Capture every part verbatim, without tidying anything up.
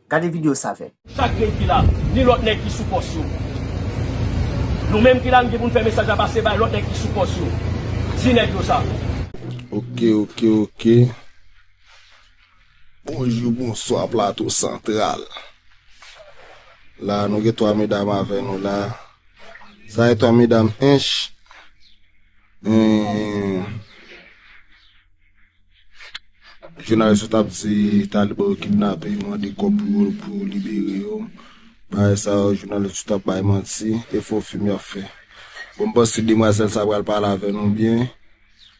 Gade videyo sa fè. Chak nèg ki la, ni lòt nèg ki sou pòs yo. Nou menm ki la, nou gen pou n fè mesaj la pase bay lòt nèg ki sou pòs yo. Di nèg yo sa. Ok, ok, ok. Bonjou, bonswa, Plato Santral. La, nou gen twa medam avè nou la. Sa e twa medam ench. Jounalis yo t ap di talibè yo kidnape yo, mande kòb pou yo, pou yo libere yo. Bagay sa yo, jounalis yo t ap bay manti, e fo fim y ap fè. Bon, m panse demwazèl sa pral pale avè nou byen,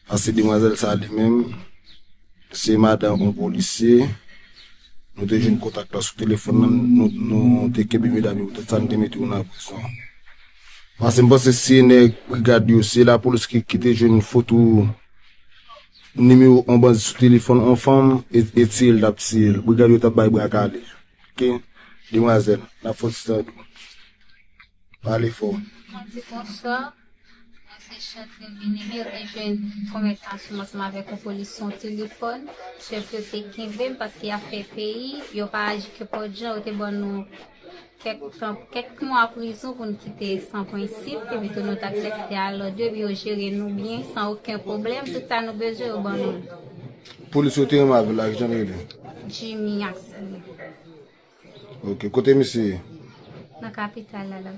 paske demwazèl sa li menm, se madanm yon polisye. Nou te jwenn kontak la sou telefòn nan, nou, nou te kenbe medam yo, poutèt sa nou te mete yo nan prizon. Paske m panse si e nèg brigad yo, si e lapolis ki, ki te jwenn foto nimewo yon bandi sou telefòn yon fanm, e, e tiye l t ap tiye l. Brigad yo t ap bay bra kale. Ok? Demwazèl, n ap fè yon ti tande w. Pale fò. Mwen di bonswa. Mwen se Chantrine Binibi, yo te jwenn konvèsasyon ansanm avèk yon polis sou yon telefòn. Chèf yo te kenbe m paske y ap fè peyi, yo pa aji ke pòdjan, yo te ban nou kèk tan, kèk mwa prizon pou n kite san prensip, epi tou nou t aksepte al lòd yo, epi yo jere nou byen, san okenn pwoblèm, tout sa nou bezwen, yo ban nou l. Polis yo te renmen avè l la, kijan l rele? Jimmy Axel. Ok, kote misye ye? Nan kapital la, la.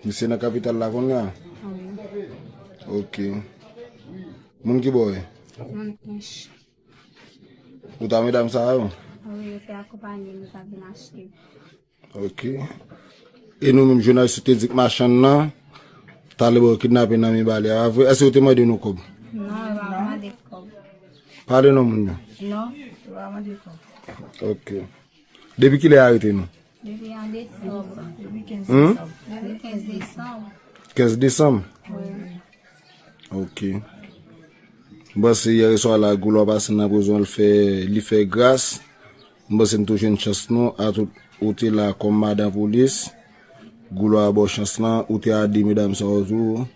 Misye nan kapital la kounye a? Wi. Ok. Moun ki bò w ye? Moun ench. Ou ta medam sa yo? Wi, yo te akonpanye nou, ta vin achte. Ok. E nou menm, jounalis yo te di k machann nan, talè bò kidnape nan men bale a, pa vre? Èske yo te mande nou kòb? Non, yo pa mande kòb. Pale non moun yo. Non, yo pa mande kòb. Ok. Depi kilè yo arete nou? Depi an desanm. Depi kenz Hmm? Desanm. Depi kenz desanm. Kenz desanm? Wi. Ok. M panse yè swa la, Goulwa pase nan prizon, l fè, li fè gras. M panse n tou jwenn chans nou, a tout ou te la kòm madan polis. Goulwa ba w chans lan, ou te a de medam sa yo tou.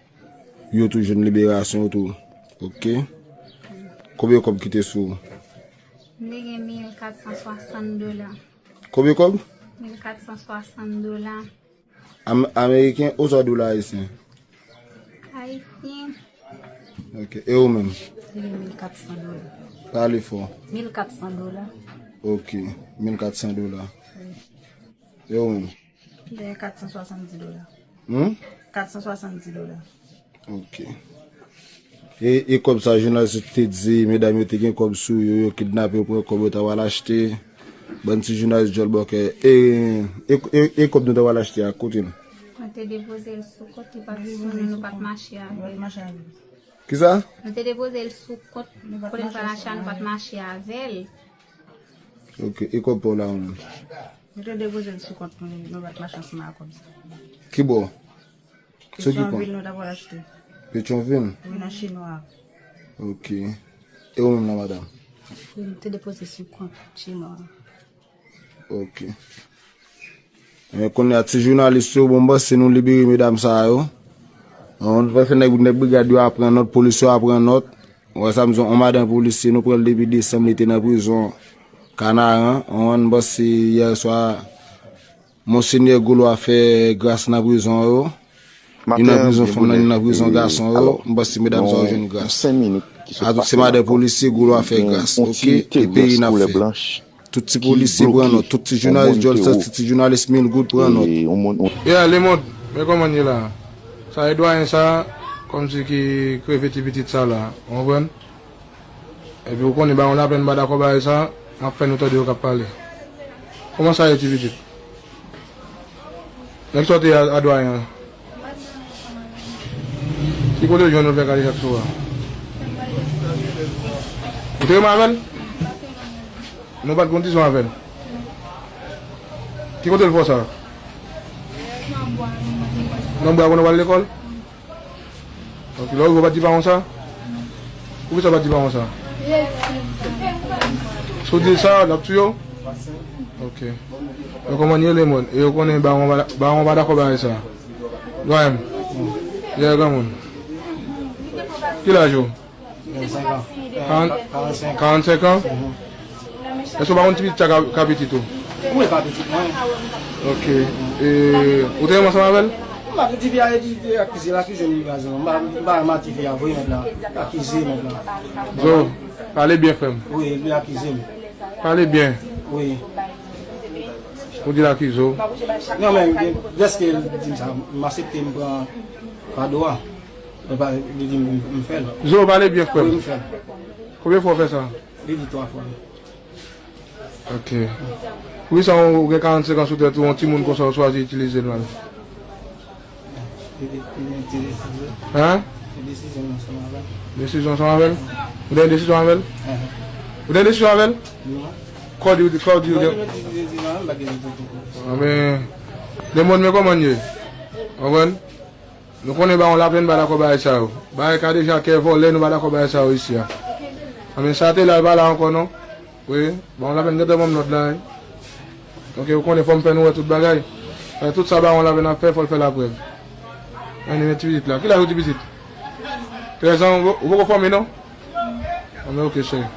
Yo tou jwenn liberasyon yo tou. Ok. Konbyen kòb ki te sou ou? M te gen mil kat san swasann dola. Konbyen kòb? Mil kat san swasann dola. Am-, ameriken oswa dola ayisyen? Ayisyen. Ok. E ou menm? Mil kat san dola. Pale fò. Mil kat san dola. Ok. Mil kat san dola. Wi. E ou menm? Mil kat san swasanndis dola. Hmm? Kat san swasanndis dola. Ok. E, e kòb sa jounalis yo te di, medam yo te gen kòb sou yo, yo kidnape, yo pran kòb, yo ta pral achte. Bann ti jounalis djòl bòkè. E, e, e, e kòb nou ta pral achte a, kote l? Nou te depoze l sou kont, li pa t sou nou, nou pa t mache avè l. Kisa? Nou te depoze l sou kont, kote n pral achte a, nou pa t mache avè l. Ok, e kòb pa w la ou menm? Nou te depoze l sou kont nou, nou pa t mache ansanm ak kòb sa. Ki bò? Sou ki kont? Petyonvil nou ta pral achte. Petyonvil? Wi, nan chenwa. Ok. E ou menm nan, madanm? Wi, nou te depoze sou kont chenwa. Ok. Men kounye a, ti jounalis yo, bon, m panse nou libere medam sa yo. Nou fè nèg, nèg brigad yo a pran nòt, polis yo a pran nòt. Ou wè sa m di w, yon madanm polisye, nou pran l depi desanm, li te nan prizon Kanaran. Ou konprann, m panse yè swa, Monsenyè Goulwa fè gras nan prizon yo. Li nan prizon fanm nan, li nan prizon gason yo. M panse medam sa yo jwenn gras. A tout se madan polisye, Goulwa fè gras, ok? E peyi n ap fè. Tout ti polisye pran nòt, tout ti jounalis djòl santi, ti jounalis mil goud pran nòt. Yeah, lemond, men kòman n ye la? Sa e dwayen sa, kòmsi ki kreve ti pitit sa la, ou konprann? Epi ou konnen ba yon lapèn m pa dakò bagay sa, m ap fè nou tande yo k ap pale. Kòman sa ye ti pitit? Nèg sa w te a, a dwayen an? Ki kote l jwenn ou fè kalechak sou a? Ou te renmen avè l? Nou pa t gon dizon avè l? Ki kote l fè w sa? Nan bwa konnen w al lekòl? Ok, lè w rive w pa t di paran w sa? Poukisa w pa t di paran w sa? Si w di l sa, l ap touye w? Ok. Men kòman n ye, lemond? E yo konnen baron pa, baron pa dakò bagay sa. Dwayen m. Jè granmoun. Ki laj ou? Vennsenk an. Karan-, karannsenk. Karannsenk an? Mhm. Èske w pa konn ti pitit sa ka, ka pitit ou? Wi, pa pitit mwen. Ok. E, ou te renmen ansanm avè l? M pa di fi a, di, di akize l, akize m, pa di m pa, m pa renmen ti fi a, voye nèg la, akize nèg la. Zo, pale byen, frè m. Wi, li akize m. Pale byen. Wi. Ou di l akize w? Non, men, dèske l di m sa, m aksepte m pran fado a. Li pa, li di m, m fè l. Zo, pale byen, frè m. Wi, m fè l. Konbyen fwa w fè sa? Li di twa fwa. Ok. Poukisa ou gen karannsenk an sou tèt ou, yon timoun konsa ou chwazi itilize l mal? Li di, li di, li di, Hein? Li desizyon ansanm avè l. Desizyon ansanm avè l? Ou gen desizyon avè l? Hein. Ou gen desizyon avè l? Non. Kò di, kò di, Mwen gen te mete desizyon avè l, m pa gen desizyon. Anben, demoun, men kòman n ye? Konprann? Nou konnen ba yon lapèn, pa dakò bagay sa yo. Bagay ka deja kè vòlè, nou pa dakò bagay sa yo isi a. Anben, sa te la, li pa la ankò non. Wi, ba yon lapèn gentan ban m lòd la, wi. Ok, ou konnen fò m fè nou wè tout bagay. Fè tout sa ba yon lapèn ap fè, fò l fè laprèv. Ann, men ti pitit la. Ki laj ou ti pitit? Trèz an, ou, ou poko fòme non? Anben, ok, cheri.